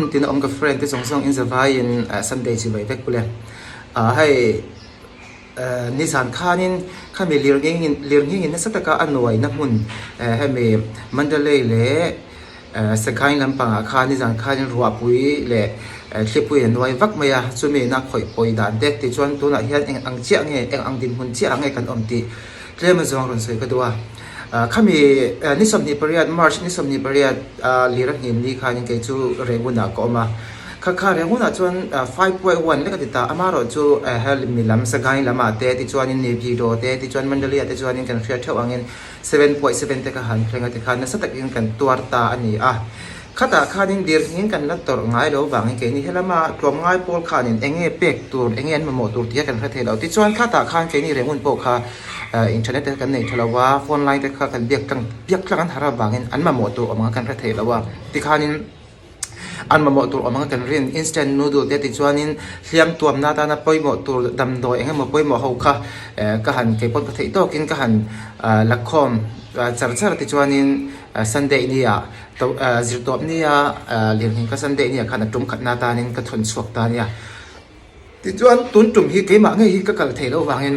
Hmun tin a awm ka friend te zawng zawng in zavaiin Sunday chi mai vek ule. Ah hei nizan khanin khami lirnging lirngingin nasa taka a nuaina hmun hemi Mandalay leh Sagaing lampangah khan nizan khanin ruahpui leh thlipui a nuai vak mai a, chumi na khawih pawi dan te tichuan tunah hian eng ang chiah nge eng ang dinhmun chiah ang nge kan awm tih tlem a zawng rawn sawi ka duh a. Khami ni 28 March ni 28 lir a hnim ni khanin kei chu Rangoon-ah ka awm a. Kha kha Rangoon-ah chuan 5.1 lek a ti ta. Amaherawh chu hemi lam Sagaing lamah te tichuanin Naypyidaw te tichuan Mandalay-ah te chuanin kan hriat theuh angin 7.7 te ka han thleng a tikhan nasa takin kan tuar ta a ni a. Khatah khanin dirhngin kan la tawrh ngai lo vangin keini helama tlawmngai pawl khanin eng nge pek tur, eng nge an mamawh tur tih kha kan hre thei lo. Tichuan khatah khan keini Rangoon pawh kha internet te kan nei tha lo a, phone line te kha kan biak tlang biak tlang an har avangin an mamawh tur awm anga kan hre thei lo a. Tikhanin an mamawh tur awm anga kan rin instant noodle te tichuanin hliam tuamna atana pawimawh tur damdawi eng emaw pawimawh ho kha ka han keipawn ka theih tawkin ka han la khawm char char tichuanin Sunday nia zirtawp nia lirnghing ka Sunday nia khan a tum khatna atanin ka thawn chhuak ta nia. Tichuan tun tum hi keimah ngei hi ka kal theih loh vangin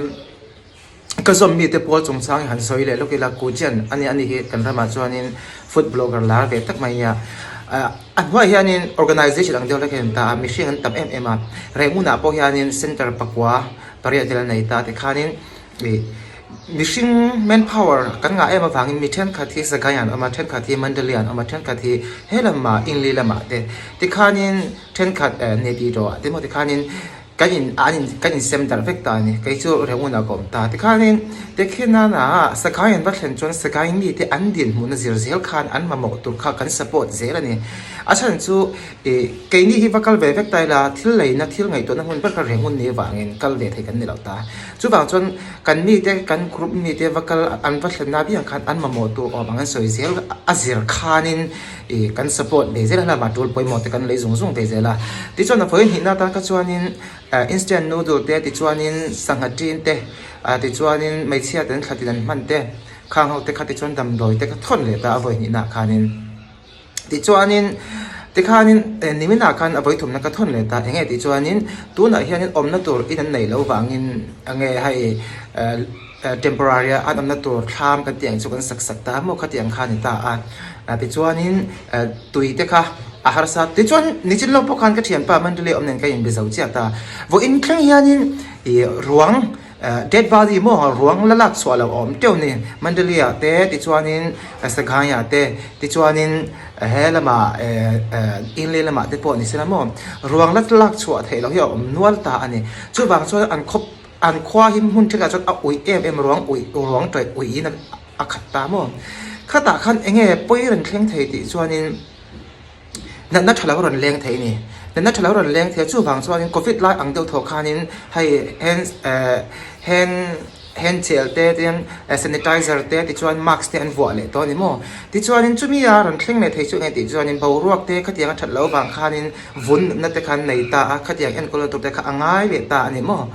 ka zawm mite pawl chungchang hi han sawi leh lawk ila Kuchen a nia ani hi kan ramah chuanin food blogger lar ve tak mai nia. A hnuaiah hianin organization ang deuh hlek hi an ta a, mihring an tam em em a, Rehmunah pawh hianin center pakua pariat vel a nei ta tikhanin Ih, mihring manpower kan ngah em avangin mi thenkhat hi Sagaing an awm a, thenkhat hi Mandalay an awm a, thenkhat hi he lamah Inli lamah te tikhanin thenkhat eh Naypyidaw ah te maw tikhanin kan in an in kan insem darh vek ta a ni. Kei chu Rangoon ah ka awm ta. Tikhanin Tekhinana Sagaing an va thlen chuan Sagaing mite an dinhmunna zir zel khan an mamawh tur kha kan support zel a ni. A chhan chu ih keini hi va kal ve vek ta ila thil leina thil ngaihtuahna hmun ber kha Rangoon ni avangin kal ve thei kan ni lo ta. Chuvang chuan kan mite, kan group mite va kal an va thlenna apiang khan an mamawh tur awm ang an sawi zel a zir khanin ih kan support ve zel a lamah tul pawimawh te kan lei zung zung ve zel a. Tichuan a vawi hnihna atan kha chuanin instant noodle te tichuanin sangha tin te tichuanin hmeichhia ten thla tin an hman te khang ho te kha tichuan damdawi te kha thawn leh ta a vawi hnihna khanin. Tichuanin, tikhanin niminah khan a vawithumna ka thawn leh ta. Enge tih chuanin tunah hianin awmna tur in an neih loh vangin enge hei temporary a an awmna tur thlam kan tih ang chu kan sak sak ta maw khatiang kha a ni ta a. Tichuanin tui te kha a harsa. Tichuan nichin lawk pawh khan ka thianpa Mandalay awm nen ka inbe zo chiah ta. Vawiin thleng hianin ih ruang Dead body maw ruang la lak chhuah loh a awm teuh ni. Mandalay ah te tichuanin Sagaing ah te tichuanin he lamah Inle lamah te pawh ni sela maw ruang la lak chhuah theih loh hi a awm nual ta a ni. Chuvang chuan an khawp an khua hi hmun thenkhat chuan a uih em em ruang uih ruang tawih uihin a khat ta maw. Khatah khan eng nge pawi rawn thleng thei tih chuanin. Natna tha lo rawn leng thei a ni. Natna tha lo rawn leng thei a, chuvang chuanin Covid lai ang deuh thaw khanin hei hand eh hand hand gel te tin sanitizer te tichuan mask te an vuah leh tawh a ni maw. Tichuanin chumi a rawn thleng leh thei chu eng tih chuanin boruak te khatiang a that loh avang khanin vun natna te kha an nei ta a, khatiang enkawlna tur te kha a ngai leh ta a ni maw.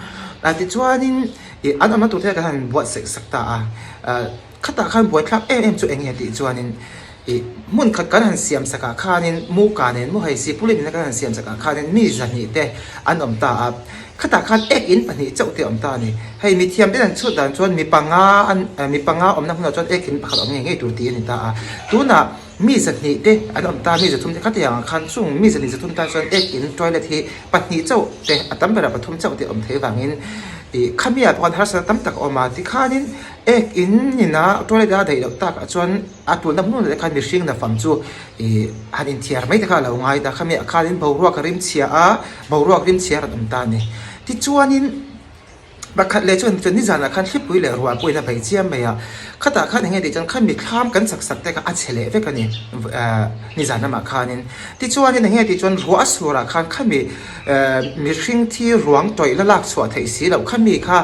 Tichuanin ih an awmna tur te kha kan han buatsaih sak ta a. Khatah khan buaithlak em em chu eng nge tih chuanin ih hmun khat kan han siam sakah khanin Muka nen maw hei Sipulin ina kan han siam sakah khanin mi zahnih te an awm ta a, khatah khan ek in pahnih chauh te a awm ta a ni. Hei mithiam ten an chhut dan chuan mi panga an mi panga awmna hmunah chuan ek in pakhat awm ngei ngei tur tih a ni ta a. Tunah mi zahnih te an awm ta a, mi zathum te khatiang ah khan chung mi zahnih zathum tan chuan ek in toilet hi pahnih chauh te a tam berah pathum chauh te a awm thei vangin ih khamiah pawh khan harsatna tam tak a awm a tikhanin Ek in ina toilet a daih loh tak ah chuan a tulna hmun leh khan mihring nafam chu ih han inthiar mai te kha a lo ngai ta khami ah khanin boruak a rim chhia a boruak rim chhia a rawn awm ta a ni. Tichuanin pakhat leh chuan chuan nizanah khan thlipui leh ruah pawhin a bei chiam mai a, khatah khan eng nge tih chuan khami thlam kan chak sak te kha a chhe leh vek a ni eh nizan lamah khanin. Tichuanin eng nge tih chuan ruah a surah khan khami eh mihring thi ruang tawih la lak chhuah theih si loh khami kha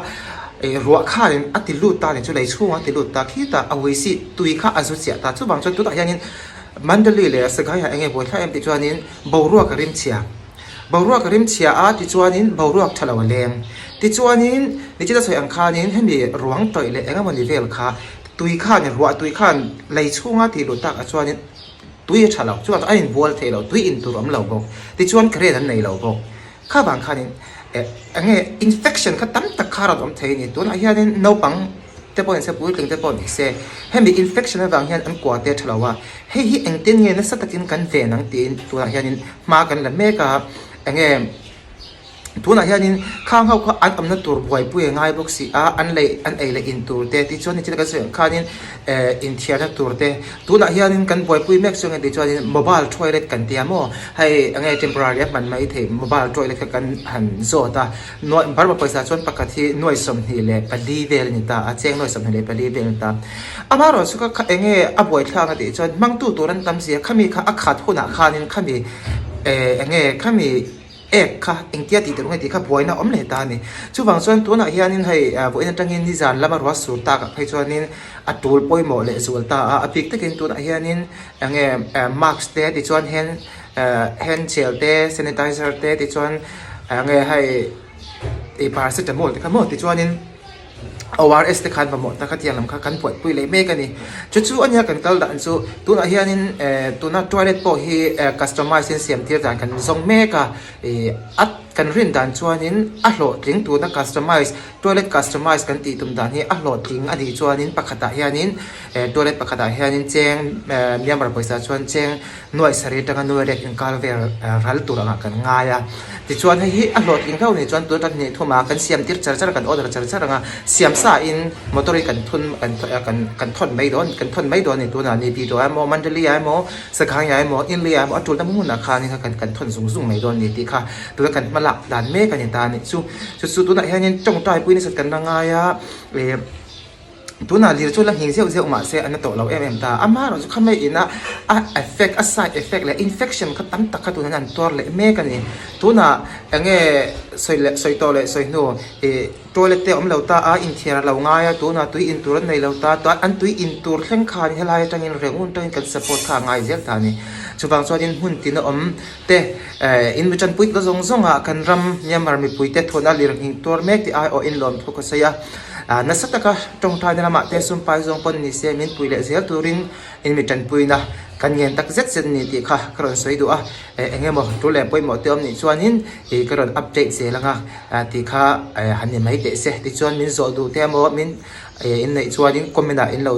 Ih ruah khanin a ti lut ta ni chu lei chhungah a ti lut ta khitah a ui si tui kha a zu chiah ta chuvang chuan tunah hianin Mandalay leh Sagaing ah eng nge buai thlak em tih chuanin boruak a rim chhia boruak a rim chhia a tichuanin boruak tha lo a leng tichuanin nichina sawi ang khanin hemi ruang tawih leh eng emawni vel kha tui khan ruah tui khan lei chhunga ti lut tak ah chuanin. Tui a tha lo, chuvang chuan an inbual thei lo, tui in tur awm lo bawk. Tichuan current an nei lo bawk. Kha vang khanin eh eng nge infection kha tam tak kha a rawn awm thei a ni. Tunah hianin naupang te pawh ni se, puitling te pawh ni se, hemi infection avang hian an kua te a tha lo a. Hei hi engtin nge nasa takin kan ven ang tiin tunah hianin hma kan la mek a, eng nge. Tunah hianin khang ho kha an awmna tur buaipui a ngai bawk si a, an lei an ei leh in tur te tichuan nichina kan sawi ang khanin eh inthiarna tur te tunah hianin kan buaipui mek chu engati chuanin mobile toilet kan tia maw hei eng nge temporary a hman mai theih mobile toilet kha kan han zawt a nuai Burma pawisa chuan pakhat hi nuai 24 vel a ni ta a cheng nuai 24 vel a ni ta amaherawhchu kha kha eng nge a buaithlak a tih chuan hmangtu tur an tam si a khami kha a khat hunah khanin khami eh eng nge khami. Ek kha engtia tih tur nge tih kha buaina awm leh ta a ni. Chuvang chuan tunah hianin hei vawiin atangin nizan lama ruah sur takah phei chuanin a tul pawimawh leh zual ta a, a bik takin tunah hianin eng nge mask te tichuan hand hand gel te sanitizer te tichuan eng nge hei paracetamol te kha maw tichuanin. ORS te khan mamawh tak a tiang lam kha kan buaipui leh mek a ni. Chu chu a nia kan kal dan chu tunah hianin eh tuna toilet pawh hi eh customize in siam tir dan kan zawng mek a ih a kan rin dan chuanin a hlawhtling tuna customize toilet customize kan tih tum dan hi a hlawhtling a nih chuanin pakhatah hianin eh toilet pakhatah hianin cheng eh Myanmar pawisa chuan cheng nuaih sarih atanga nuaih riat inkar vel ral tur angah kan ngai a. Tichuan hei hi a hlawhtling hlauh ni chuan tun atang hnih thuma kan siam tir char char a, kan order char char anga siam sa in motor in kan thun kan kan kan thawn mai dawn kan thawn mai dawn a ni. Tunah ni Bidawh ah emaw Mandali ah emaw Sakhang ah emaw Inlei ah emaw a tulna hmunah khanin kha kan kan thawn zung zung mai dawn a ni tih kha tuna kan hma lak dan mek a ni ta a nih chu. Chu chu tunah hianin tawngtai pui nasat kan la ngai a ih. Tunah lir chu la nghing zeuh zeuh mah se a na tawh lo em em ta. Amaherawhchu kha mai ina a effect, a side effect leh infection kha tam tak kha tunah an tuar leh mek a ni. Tunah eng nge sawi leh sawi tawh leh sawi hnu ih toilet te a awm lo ta a, inthiar a lo ngai a, tunah tui in tur an nei lo ta, an tui in tur thleng khan helai atangin reng un tangin kan support kha a ngai zel ta a ni. Chuvang chuanin hmun tin a awm te eh in mi tanpui ta zawng zawng ah kan ram Myanmar mipui te thawhna lir nghing tuar mek tih aiawhin lawmthu ka sawi a. Nasa taka tawngtaina lamah te sumpai zawng pawn ni se min pui leh zel turin in mi tanpuina kan ngen tak zet zet a ni tih kha ka rawn sawi duh a, eng emaw tul leh pawimawh te awm nih chuanin ih ka rawn update zel anga tih kha han ni mai teh se. Tichuan min zawh duh te emaw min inneih chuanin comment ah in lo.